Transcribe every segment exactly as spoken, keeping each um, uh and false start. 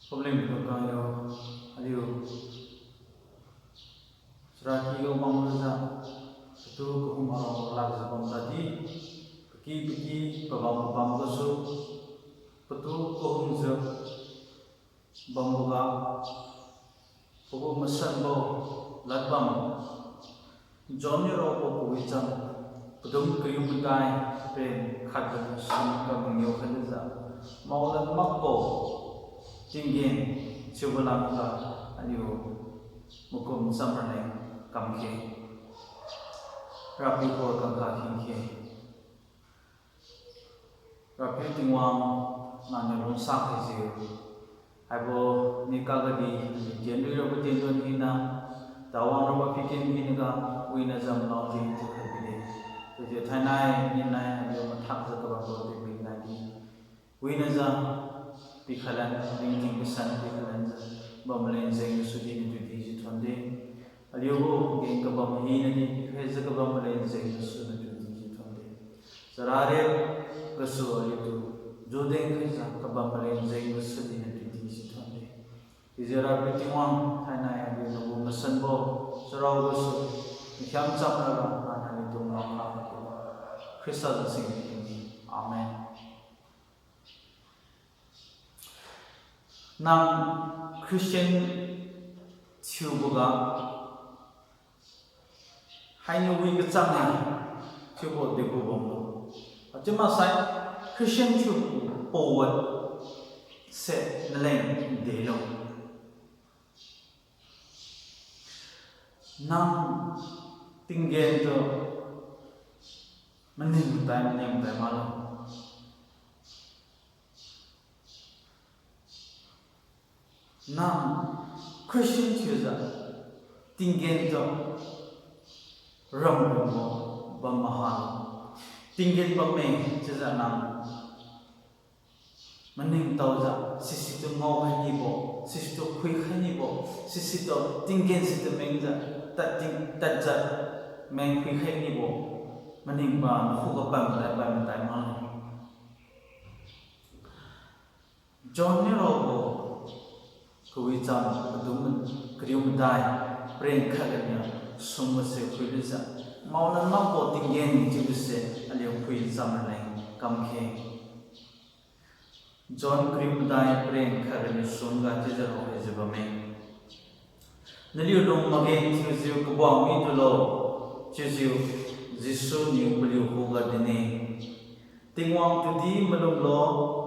Problem tu kang yo, aliu. Saraki yo manglujiu, patu kahum arang lakjiu bam tadi, paki paki pabam pabam gasu, patu kahumjiu bamboga, pagu masanbo ladbam, John niu raobo kawicham, padum kariu madai, pen khat ganiu sum ga mangiu khalujiu, maolan makbo tinggen chiubo lamga aliu makum cham raleng kamkhe. Rapiu khuga kangkha khengkhe. Rapiu Tingwang, nangniu lungsa khaijiu, haibo ni kagadi, tienrui rabo tiendon hina, tawang rabo piken hinaga, winajiu malao jeng thiukhai bide. Chiujiu thainai, ninai, aliu mathakjiu kabambo di binai di, winajiu pikhailan, ringting kasan pikhailanjiu, bamleng jeng sudi natu dijiu thonde. Aliugu geng kabam hinadi pikhaijiu kabam maleng jeng gasu natu dijiu thonde. Charare gasu aliutu judeng khaijiu kabam maleng jeng gasudi natu dijiu thonde. Chiujiu Rapiu Tingwang, thainai aliu nagu masanbo charao gasu makhiam chamra, nang aliutu ngao kha kha. Khrista jeng sing tingmi. Amen. Nang Christian thiuboga, hainiu wi kachang-e thiubo degu bamlo. Achiu maksai Christian thiubo pawan se naleng delo. Nang tinggen tu maning tai, maning tai maklo. Nang Christian thiujiu tinggen tu rambo bam maha. Tinggen bamme chiujiu nang maningtaojiu, sisitu ngaokhai nibo, sisitu khuikhai nibo, sisitu tinggen situ mengjiu, tad ting, tadjiu meng khuikhai nibo, maningbo nakhuga pam tai, pam tai maklo. John niu raobo kawicham padum kariu madai, pareng khat ganiu sum gase phuilujiu, maolan makbo tinggen chiubose aliu phui cham raleng kamkhe. John kariu madai pareng khat ganiu sumga chiujiu raokhaijiu bamme. Naliu lung magenthiujiu kabuang mitulo, chiujiu Jesu niu paliu khuga dinne. Tingwang tudi malumlo,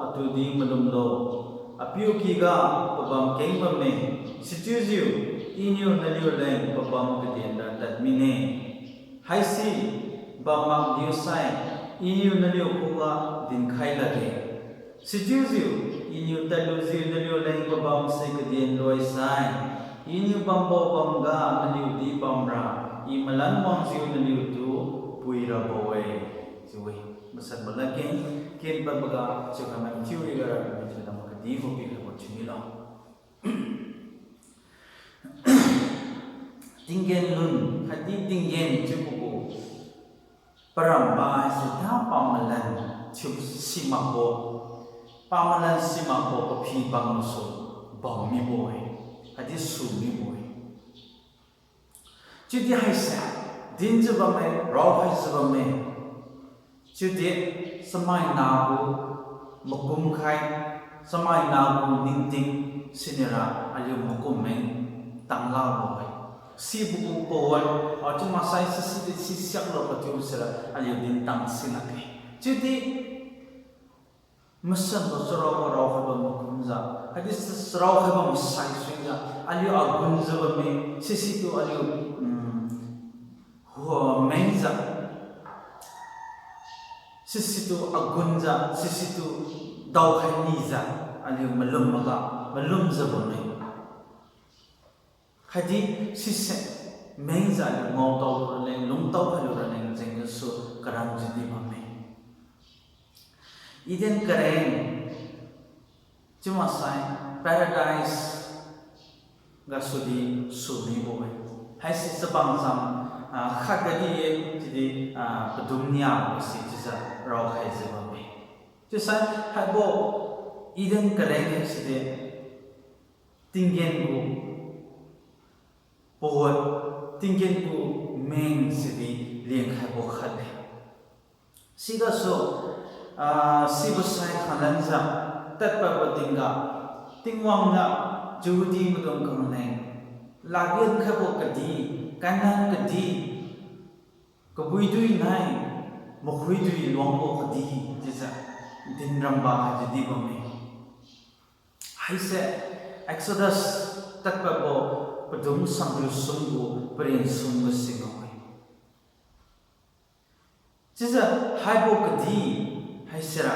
atudi malumlo. Apiu kyga pabam keng bamme, sichiujiu Iniu naliuleng pabam kadenra tadmine. Haisi bammak liusai, Iniu naliu khuga dinkhai lakge. Sichiujiu, Iniu tadlujiu naliuleng pabamse kaden loisai, Iniu bambo bamga naliudi bamra, I malan wangjiu naliutu puirabo-e. Chiu-e, masanbo ladkeng, ken padboga chiukhai mathiu riga ra mathiu dam kadibo pikhaibo thiumilo. Tinggen lun khatdi tinggen chiubo gu paramba haise da pamalan thiu simakbo, pamalan simakbo paphi bamsu bam mibo-e, khatdi su mibo-e. Chiudi haise dinjiu bamme, raokhaijiu bamme. Chiudi chamaina gu makumkhai, chamaina gu ningting sinira aliu makum meng tanglabo-e. Sibo gu pawan, achiu maksai sisidi si siaklo kachiu sira aliu dintang silakge. Chiudi masanbo charao ga raokhaibo makumjiu, khatdi charaokhaibo masai suijiu aliu agunjiu bamme, sisitu aliu, mm, hu mengjiu, sisitu agunjiu, sisitu daokhai nijiu, aliu malum maga, malumjiu bamme. Khatdi sise mengjiu aliu ngaotao luraleng, lungtao khailu raleng jenggasu karam chiudi bamme. Eden kareng, chiu maksai paradise gasudi su mibo-e. Haise chabang cham, ah, khat gadi-e, chiudi, ah, padum nia gase chiujiu raokhaijiu bamme. Chiusai haibo Eden kareng haisidi tinggen gu pawan, tinggen gu meng sidi lenkhaibo khat-e. Sigasu, ah, sibo sai khalanjiu tadpadbo tingga, Tingwang niu Jehudi maidung khangleng, ladriat khaibo kadi, Canaan kadi, kabuidui nai, makhuidui luangbo kadi chiujiu dinramba khatdi bamme. Haise Exodus tadpadbo padum samriu sum gu paren sum ga si ngao-e. Chiujiu haibo kadi haisira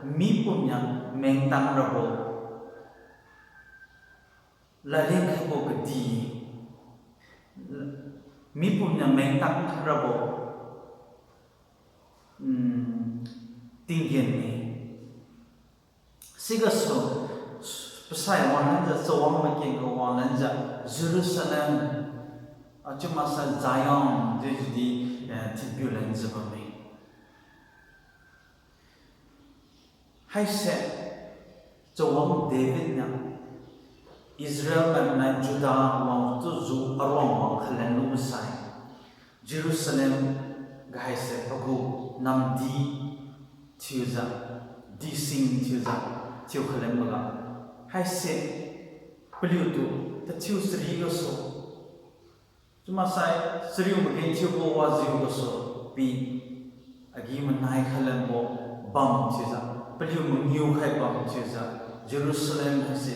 mipum niu mengtang rabo, ladriat khaibo kadi, mipum niu mengtang rabo, mm, tinggen-e. Sigasu pasai wanglanjiu, chawang makeng ga wanglanjiu, Jerusalem, achiu maksai Zion chiudi, eh, thinpiu lanjiu bamme. Haise chawang David niu Israel maidung nai Judah wang tuju aruang wang khalan lubosai, Jerusalem ga haise pagu namdi thiujiu, dising thiujiu, thiu khalanboga, haise paliutu tathiu chari gasu, chiu maksai chariu magenthiubo wajiu gasu pi, agi-manai khalanbo bam thiujiu, paliu mangiu khai bam thiujiu, Jerusalem haise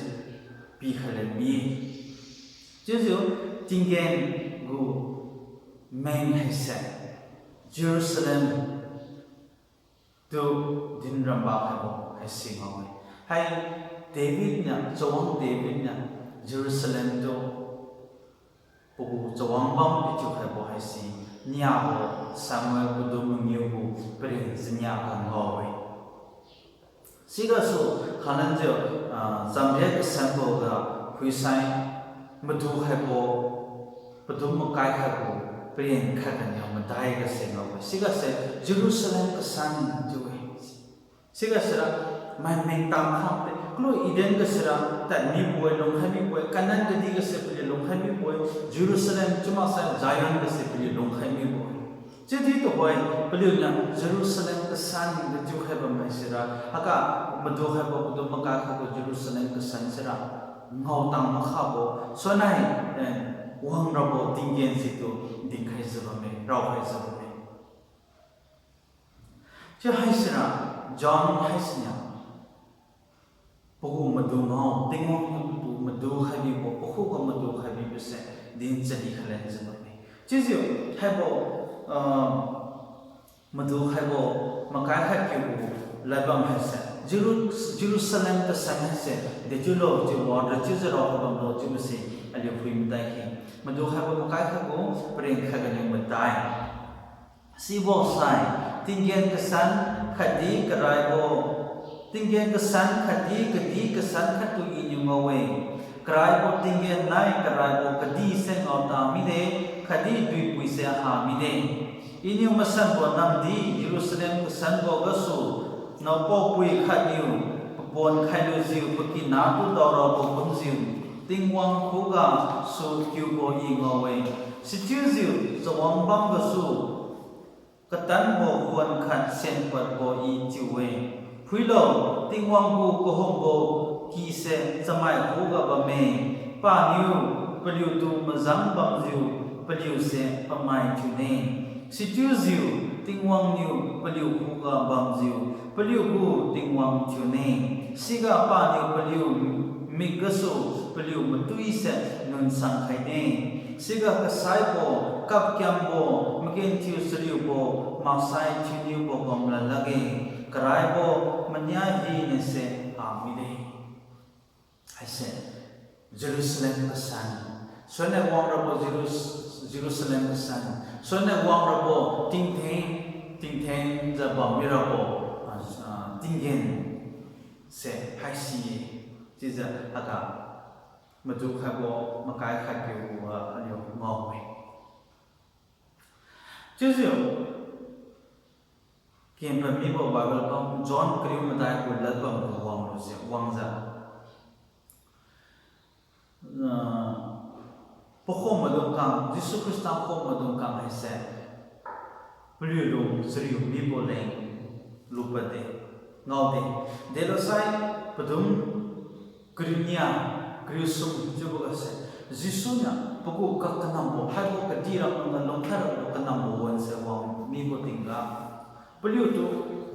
pikhailan mi-e. Chiujiu tinggen gu meng haise Jerusalem tu dinramba khaibo haise ngao-e. Hai David niu, chawang David niu Jerusalem tu pagu chawang bam pichiu khaibo haise niabo Samuel padum mangiu gu paren jania ga ngao-e. Sigasu khalanjiu, ah, chamriat kasanbo ga phuisai madu khaibo, padum makai khaibo paren khat ganiu madai gase ngao-e. Sigase Jerusalem kasan chiu-e. Sigasira mai mengtang khangde kalu Eden gasira tadmibo-e, lungkhai mibo-e, Canaan kadi gase paliu lungkhai mibo-e, Jerusalem chiu maksai Zion gase paliu lungkhai mibo-e. Chiudi tuhoi paliuniu Jerusalem kasan ga thiukhai bam haisira, haiga madu khaibo padum makai khaibo Jerusalem kasan sira ngaotang makhabo suonai, eh, wangrabo tinggen situ dinkhaijiu bamme, raokhaijiu bamme. Chiu haisira John haisiniu pagu madu ngao, Tingwang niu pagu madu khai mibo, pakhuga madu khai mibose din chari khalenjiu bamme. Chiujiu haibo, ah, madu khaibo makai khat kiu gu ladbam haise, Jeru-, Jerusalem kasan haise dechiulo chiubo, dechiujiu raokhai bamlo chiubose aliu phui madai khe. Madu khaibo makai khat gu paren khat ganiu madai. Sibo sai, tinggen kasan khatdi karaibo, tinggen kasan khatdi kadi kasan khattu Iniu ngao-e. Karaibo tinggen nai karaibo kadise ngaota mide, khatdi duipuise ha mide. Iniu masanbo namdi Jerusalem kasanbo gasu naopaopui khatniu papuan khailujiu pakina tu daorabo kumjiu Tingwang khugasu kiubo I ngao-e. Sichiujiu chawangbam gasu katanbo khuan khat senpadbo I chiu-e. Phuilo, Tingwang gu kahumbo kise chamai khuga bamme. Paniu paliutu majang bamjiu paliuse pamai thiune. Sichiujiu Tingwang niu paliu khuga bamjiu paliugu Tingwang thiune. Siga paniu paliu mik gasu paliu matuise nunsan khaine. Siga kasaibo, kapkiambo, magenthiu chariubo, maksai thiuniubo bamra lakge. Karaibo mania hinase ha mide. Haise Jerusalem kasan, suonne wangrabo Jerus-, Jerusalem kasan, suonne wangrabo tingtheng, tingthengjiu bammirabo, ah, ah, tinggen se haisi-e. Chiujiu haiga madu khaibo makai khat kiu gu, ah, aliu ngao-e. Chiujiu ken pamibo Bible kam John kariu madai gu ladbam gu wanglujiu wangjiu Ah, pakhumaidung khang, Jesu Khrista pakhumaidung khang haise, paliu lung chariu mibo leng lupad de, ngao de. Delosai padum kariu nia, kariu sum chiubo gase, Jesu niu pagu kakanambo, haibo kadih ramlungga lungkhai rabo kanambo wan se wang mibo tingga, paliutu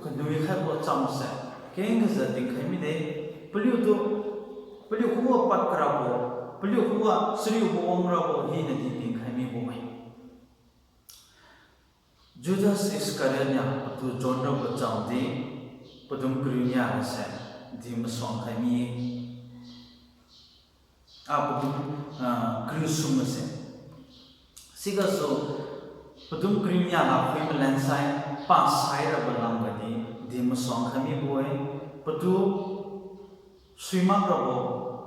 kanui khaibo chamse kengjiu dinkhai mide. Paliutu, paliu khuga pad karabo, paliu khuga chariubo wang rabo hinadi dinkhai mibo-e. Judas Iscariot niu patu John rabo chamdi, padum kariu nia gase, di masuang khai mi-e. Ah, padum, ah, kariu sum gase. Sigasu, padum kariu nia ga phui malensai, pasai rabo lamgadi, di masuang khai mibo-e, patu suimak rabo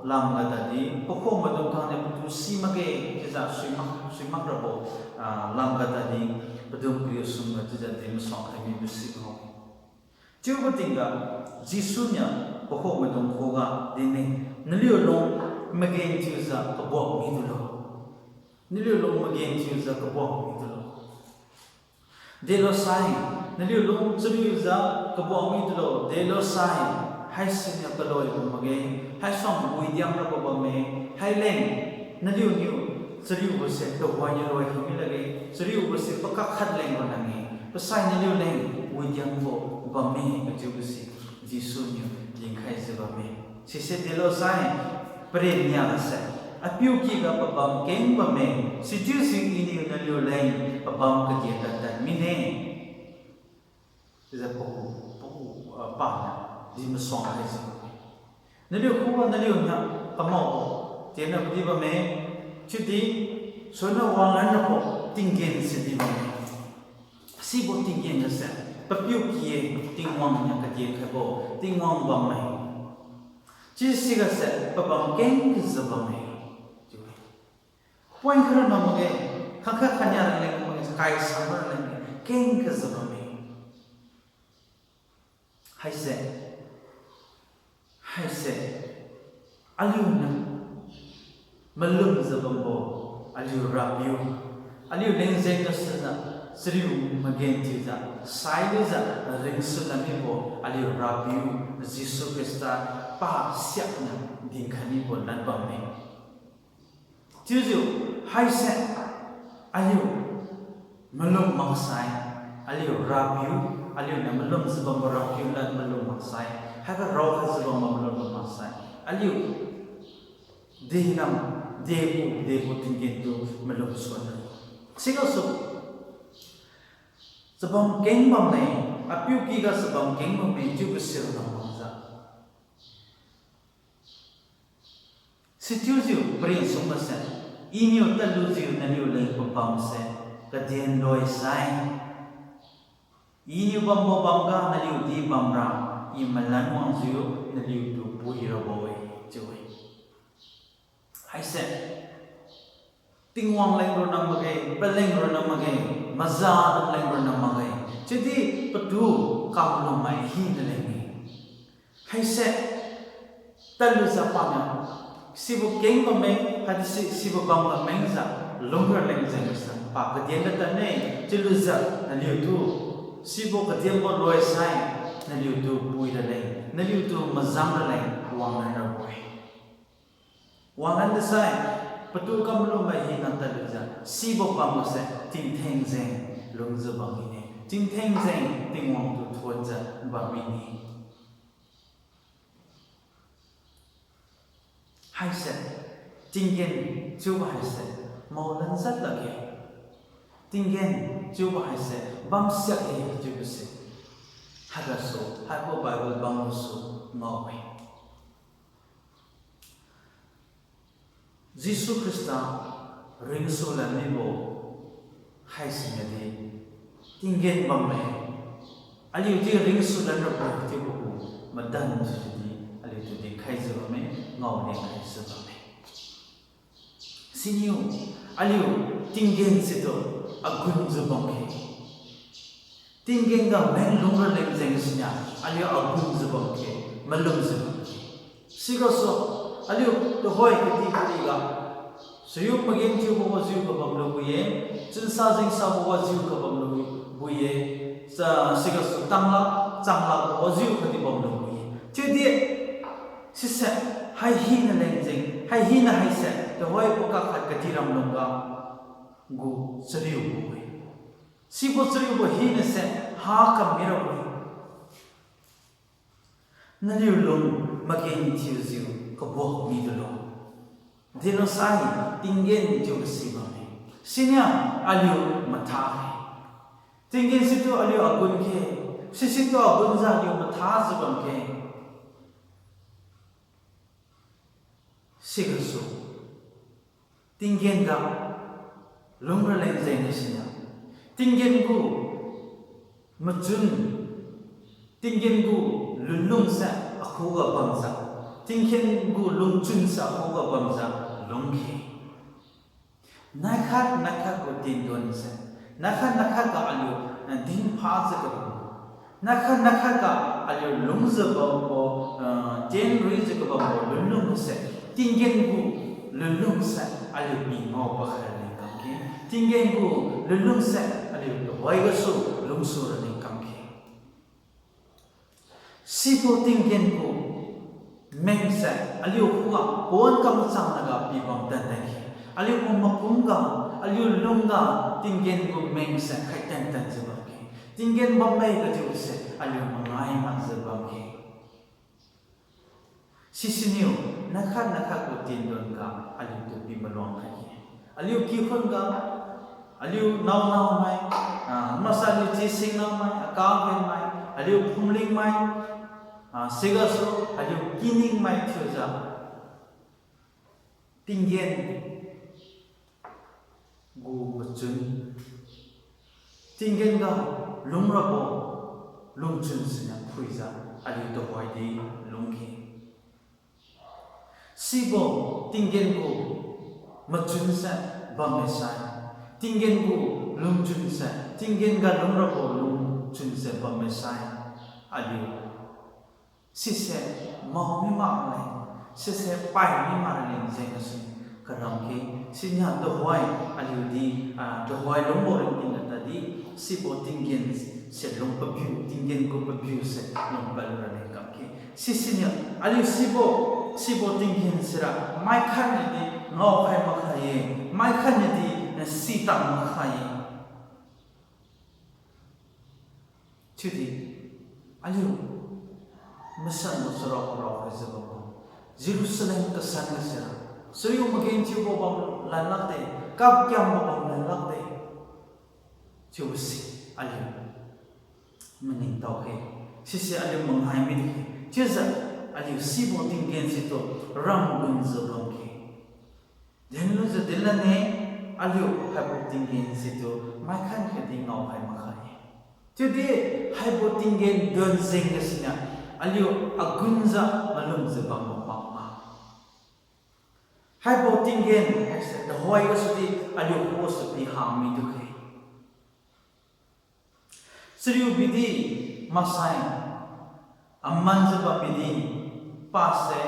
lamga tadi, pakhumaidung khang niu patu si makge chiujiu suimak, suimak rabo, ah, lamga tadi, padum kariu sumga chiujiu di masuang khai mibo si ngao. Chiubo tingga, Jesu niu pakhumaidung khuga dinne, naliu lung magenthiujiu kabuak midulo. Naliu lung magenthiujiu kabuak midulo. Delosai, naliu lung chariujiu kabuak midulo, delosai, haisiniu kaloibo makge, haisuang widiang rabo bamme, haileng, naliuniu chariubose tuhoi niu loi kha mi lakge, chariubose pakak khat leng ranang-e, pasai naliu leng widiangbo bamme kachiubose, Jesu niu dinkhaijiu bamme. Sise delosai, paren nia gase, apiukyga pabam keng bamme, sichiusi Iniu naliu leng pabam kadien tad tad mine. Chiujiu pagu, pagu, ah, paniu di masuang khaijiu bamme. Naliu khuga naliuniu kamaobo tienna di bamme, chiudi suonna wanglan rabo tinggen se di bamme. Sibo tinggen gase, papiuky-e, Tingwang niu kadien khaibo, Tingwang bamme. Chiusi gase pabam kengjiu bamme. Point khat ra nam makge, khangkhat khania raleng makge, kai sam raleng, kengjiu bamme. Haise, haise, aliuniu malumjiu bambo, aliu Rapiu, aliu leng jeng gasuniu, chariu magenthiujiu, sailujiu, ringsu lad mibo, aliu Rapiu, Jesu Khrista, pasiakniu dinkhai mibo lad bamme. Chiujiu, haise, aliu malum maksai, aliu Rapiu, aliuniu malumjiu bambo Rapiu lad malum maksai, haiga raokhaijiu bambo malum maksai, aliu dengam, degu, degu tinggen tu malum suan. Sigasu, chabam keng bamme, apiukyga chabam keng bamme chiubo sira nam makjiu. Sichiujiu paren sum gase, Iniu tadlujiu naliu leng pabamse, kadien loisai. Iniu bambo bamga naliu di bamra, I malan wangjiu naliutu pui rabo-e, chiu-e. Haise, Tingwang leng ronna makge, paleng ronna makge, maza leng ronna makge. Chiudi patu kamlum mai hina leng-e. Haise, tadlujiu paniu, sibo keng bamme, haidi si, sibo bam ga mengjiu, lungra leng jengse, pa kadien da tadne, chiulujiu naliutu, sibo kadienbo loisai, naliutu pui raleng, naliutu mazang raleng, wanglan rabo-e. Wanglan dasai, patu kamlum mai hina tadlujiu, sibo bamse, tingtheng jeng, lungjiu bam mine, tingtheng jeng, Tingwang tu thuonjiu bam mine. Haise, tinggen chiubo haise, maolan jat lakge. Tinggen chiubo haise, bamsiak-e chiubose, haigasu, haibo Bible bambosu ngao-e. Jesu Khrista ringsu lan mibo haisiniudi tinggen bamme, aliudi ringsu lan rabo chiubo gu madan chiudi aliutu dinkhaijiu bamme, ngao leng khaijiu bamme. Siniu, aliu tinggen situ agunjiu bamkhe. Tinggen ga meng lungra leng jeng sinia, aliu agunjiu bamkhe, malumjiu bamkhe. Sigasu, Aliu tuhoi kadi kariga, chariu magenthiubo wajiu kabamlu bui-e, chunsa jengsabo wajiu kabamlu bui-e, sa sigasu tanglak, changlakbo wajiu kadi bamlu bui-e. Chiudi, sise, hai hina lengjeng, hai hina haise, tuhoi pakak khat kadi ramlungga, gu chariubo-e. Sibo chariubo hinase, ha kam mirabo-e. Naliu lung magenthiujiu kabuak midulo. Dinlo sai, tinggen chiubo si bamme. Siniu aliu matha-e. Tinggen situ aliu agun khe. Sisitu agunjiu aliu mathajiu bam khe. Sigasu, tinggen ga lungra lengjeng siniu, tinggen gu machun, tinggen gu lunlungse akhuga bamjiu, tinggen gu lungchunse akhuga bamjiu lungkhe. Naikhat naikhat gu tinggen se, naikhat naikhat ga aliu, eh, dinphajiu kabam, naikhat naikhat ga aliu lungjiu bambo, eh, tienrijiu kabambo lunlungse, tinggen gu lunlungse aliu pi ngao pakhai raleng kamkhe, tinggen gu lunlungse aliu tuhoi gasu lungsu raleng kamkhe. Sibo tinggen gu mengse aliu khuga pon kamchang laga pibam tantan khe. Aliu gu makum ga, aliu lungga tinggen gu mengse khai tantanjiu bam khe. Tinggen bammai kachiuse aliu mangai makjiu bam khe. Sisiniu, naikhat naikhat gu tinggen ga aliutu pi maluang khai khe. Aliu kikhun ga, aliu naonaomai, ah, maksai aliu chisingnaomai, akangbenmai, aliu phumlingmai, ah, sigasu aliu kiningmai thiujiu, tinggen gu machun, tinggen ga lungrabo lungchun siniu phuijiu aliu tuhoidi lungkhe. Sibo tinggen gu machunse bamme sai, tinggen gu lungchunse, tinggen ga lungrabo lungchunse bamme sai, aliu sise mao mi mak leng, sise pai mi mak leng jeng gasu karam khe. Siniu tuhoi aliudi, ah, tuhoi lungbo ringting ga tadi, sibo tinggen se lung pabiu, tinggen gu pabiu se lung palu raleng kamkhe. Sisiniu aliu sibo, sibo tinggen sira maikhat niudi ngaokhai makhai-e, maikhat niudi, eh, sitang makhai-e. Chiudi, aliu masanbo charao rao khaijiu bambo, Jerusalem kasan ga sira, chariu magenthiubo bam lan lakde, kapkiambo bam lan lakde, chiubo si aliu maningtao khe, sise aliu mangai mide khe, chiujiu aliu sibo tinggen situ ramgunjiu bam khe. Dinlujiu dinlane, aliu haibo tinggen situ maikhat khatdi ngaokhai makhai-e. Chiudi haibo tinggen don jeng gasuniu aliu agunjiu malumjiu bambo makma. Haibo tinggen haise tuhoi gasudi aliu khugasu pi hami tukhe. Chariu bidi maksai amanjiu bam bidi, pase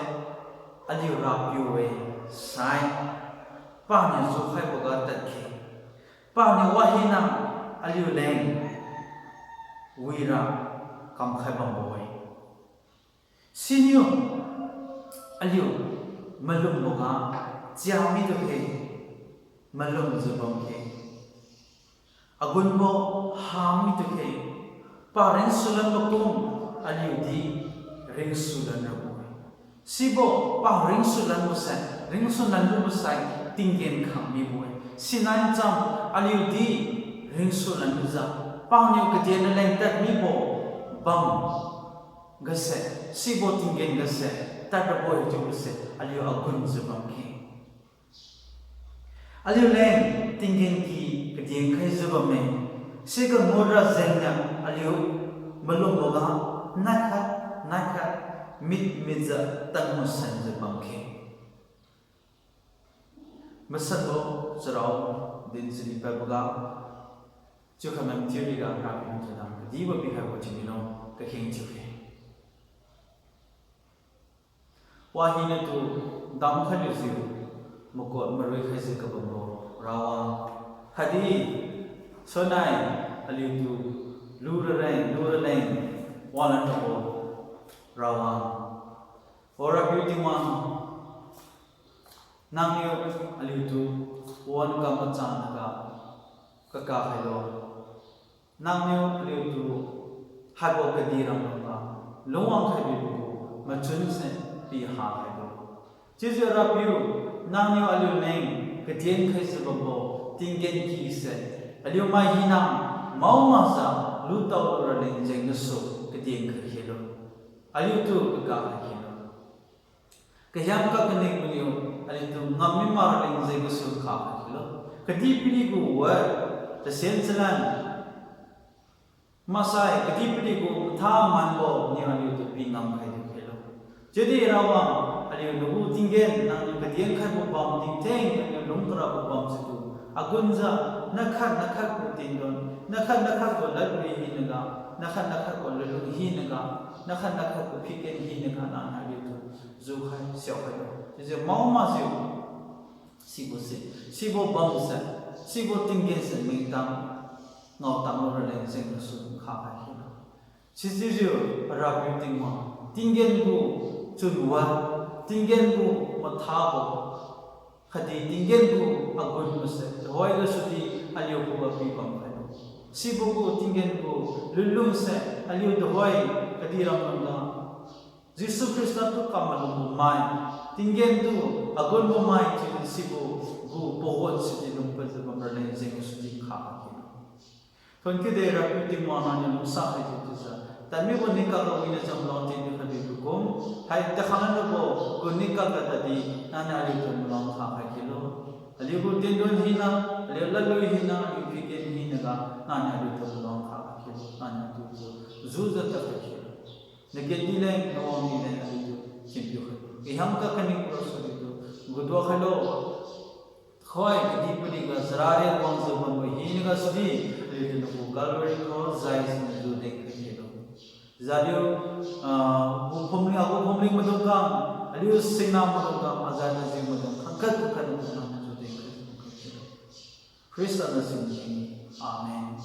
aliu Rapiu-e sai, paniu jukhaiboga tadkhe, paniu wahina aliuleng wira kamkhai bambo-e. Siniu aliu malumboga chia mi tukhe, malumjiu bamkhe. Agunbo ha mi tukhe, pa ringsulanbo kum aliudi ringsulan rabo-e. Sibo pa ringsulanbo sai, ringsulanbo sai tinggen khang mibo-e. Sinai cham aliudi ringsulan lujiu, paniu kadien naleng tad mibo bam gase, sibo tinggen gase tad rabo-e chiubose aliu agunjiu bamkhe. Aliuleng tinggen ky kadien khaijiu bamme, siga ngut ra jengniu aliu malumboga naikhat naikhat mit mitjiu tadmasanjiu bamkhe. Masanbo charao din chini padboga, chiukhai mathiu riga Rapiu niu chadam kadibo pikhaibo chinilo kakheng thiukhe. Wahinatu damkhai lujiu, makot marui khaijiu kabambo Rawang, khatdi sunnai aliutu luraleng luraleng wanlan rabo Rawang. O Rapiu Tingwang, nangniu aliutu pawan kam machangnaga kaka khailo. Nangniu aliutu haibo kadih ramlungga lungwang khaibibo gu machunse piha khailo. Chiujiu Rapiu, nangniu aliuleng kadien khaijiu bambo tinggen kise aliu mai hina mao makjiu lutao luraleng jeng gasu kadien khai khelo. Aliutu kaka khai khelo. Kahiam kakaning maniu aliutu ngam mi maraleng jeng gasu kha khai khelo. Kadihpiri gu wa, tasen chalan, maksai kadihpiri gu matha manbo niu aliutu pi ngam khai di khelo. Chiudi Rawang, aliu nagu tinggen nangniu kadien khaibo bam tingtheng nangniu lung karabo bam situ, agunjiu nakhat nakhat gu tingdon, nakhat nakhat gu ladlui hinaga, nakhat nakhat gu ladlung hinaga, nakhat nakhat gu phiken hinaga nangniu aliutu jukhai siaokhailo. Chiujiu mao makjiu sibo se, sibo bamse, sibo tinggense mengtang ngaotang luraleng jeng gasu kha khai khelo. Sichiujiu Rapiu Tingwang, tinggen gu chunwa, tinggen gu mathabo, khatdi tinggen gu agunbose tuhoi gasudi aliu khuga pibam khailo. Sibo gu tinggen gu lunlungse aliu tuhoi kadih ramlungga Jesu Khrista tu kam malumbo mai, tinggen tu agunbo mai chiudi sibo gu pawan sidi lungpadjiu bamraleng jeng gasudi kha khai khelo. Thonkiude Rapiu Tingwang, nangniu lungsa khaijiu chiujiu tadmibo nikakga winiu chamlong thinpiu khaibibo kum, hai takhanlan rabo gu nikakga tadi nangniu aliutu malong kha khai khelo. Aliu gu tendon hina, aliu ladlui hina, aliu phiken hinaga nangniu aliutu malong kha khai khelo. Nangniu aliutu jujiu tad khai khelo. Nakendileng nawangdileng aliutu thinpiu khailo. Kahiam kakaning gasu aliutu guduak khailo. Khoi kadihpiriga charari wangjiu bambo hinaga sudi aliutu nagu Calvary cross jai siniu juden khai khelo. Jaliu, ah, gu phumling, agu phumling maidung khang, aliu singna maidung khang, ajai najiu maidung khang khat khat natu nangniu juden khai khelo. Khrista na singni. Amen.